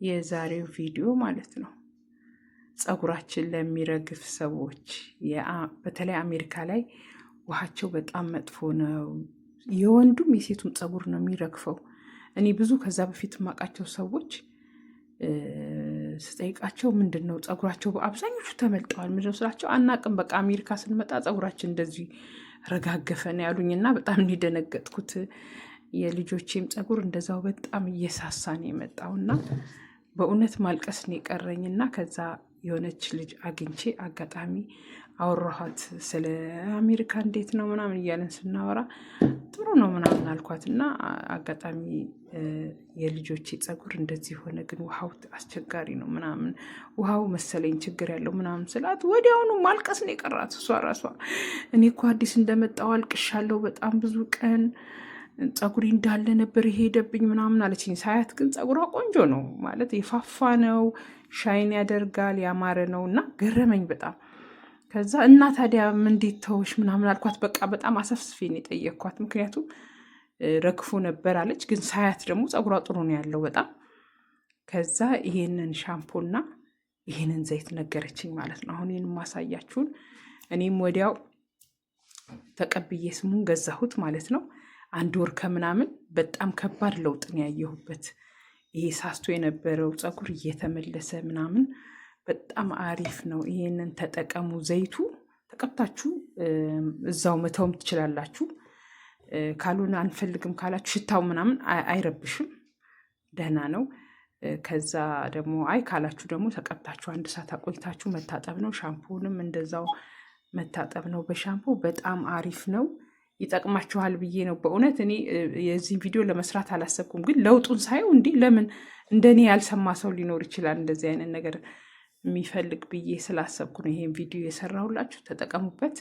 የዛሬው ቪዲዮ ማለት ነው ፀጉራችን ለሚረግፍ ሰዎች፣ በተለይ አሜሪካ ላይ ውሃቸው በጣም መጥፎ ነው። የወንዱም የሴቱም ፀጉር ነው የሚረግፈው። እኔ ብዙ ከዛ በፊት የማውቃቸው ሰዎች ስጠይቃቸው ምንድን ነው ፀጉራቸው አብዛኞቹ ተመልጠዋል። ምንድን ነው ስላቸው አናቅም፣ በቃ አሜሪካ ስንመጣ ፀጉራችን እንደዚህ ረጋገፈ ነው ያሉኝ እና በጣም ነው የደነገጥኩት። የልጆቼም ፀጉር እንደዛው በጣም እየሳሳ ነው የመጣው እና በእውነት ማልቀስ ነው የቀረኝ። እና ከዛ የሆነች ልጅ አግኝቼ አጋጣሚ አወራኋት፣ ስለ አሜሪካ እንዴት ነው ምናምን እያለን ስናወራ ጥሩ ነው ምናምን አልኳት። እና አጋጣሚ የልጆቼ ፀጉር እንደዚህ ሆነ፣ ግን ውሃው አስቸጋሪ ነው ምናምን፣ ውሃው መሰለኝ ችግር ያለው ምናምን ስላት ወዲያውኑ ማልቀስ ነው የቀራት እሷ ራሷ። እኔ እኮ አዲስ እንደመጣው አልቅሻለሁ በጣም ብዙ ቀን፣ ፀጉሬ እንዳለ ነበር የሄደብኝ ምናምን አለችኝ። ሳያት ግን ፀጉሯ ቆንጆ ነው፣ ማለት የፋፋ ነው፣ shine ያደርጋል፣ ያማረ ነው እና ገረመኝ በጣም። ከዛ እና ታዲያ እንዴት ተውሽ ምናምን አልኳት። በቃ በጣም አሰፍስፌ ነው የጠየቅኳት፣ ምክንያቱም ረግፎ ነበር አለች። ግን ሳያት ደግሞ ፀጉሯ ጥሩ ነው ያለው በጣም። ከዛ ይሄንን ሻምፖና ይሄንን ዘይት ነገረችኝ ማለት ነው። አሁን ይህን ማሳያችሁን እኔም ወዲያው ተቀብዬ ስሙን ገዛሁት ማለት ነው። አንድ ወር ከምናምን በጣም ከባድ ለውጥ ነው ያየሁበት። ይሄ ሳስቶ የነበረው ፀጉር እየተመለሰ ምናምን በጣም አሪፍ ነው። ይሄንን ተጠቀሙ። ዘይቱ ተቀብታችሁ እዛው መተውም ትችላላችሁ። ካልሆነ አንፈልግም ካላችሁ ሽታው ምናምን አይረብሽም፣ ደህና ነው። ከዛ ደግሞ አይ ካላችሁ ደግሞ ተቀብታችሁ አንድ ሰዓት አቆይታችሁ መታጠብ ነው። ሻምፖንም እንደዛው መታጠብ ነው በሻምፖ። በጣም አሪፍ ነው። ይጠቅማችኋል ብዬ ነው በእውነት። እኔ የዚህን ቪዲዮ ለመስራት አላሰብኩም፣ ግን ለውጡን ሳየው እንዲህ ለምን እንደኔ ያልሰማ ሰው ሊኖር ይችላል እንደዚህ አይነት ነገር የሚፈልግ ብዬ ስላሰብኩ ነው ይሄን ቪዲዮ የሰራሁላችሁ። ተጠቀሙበት።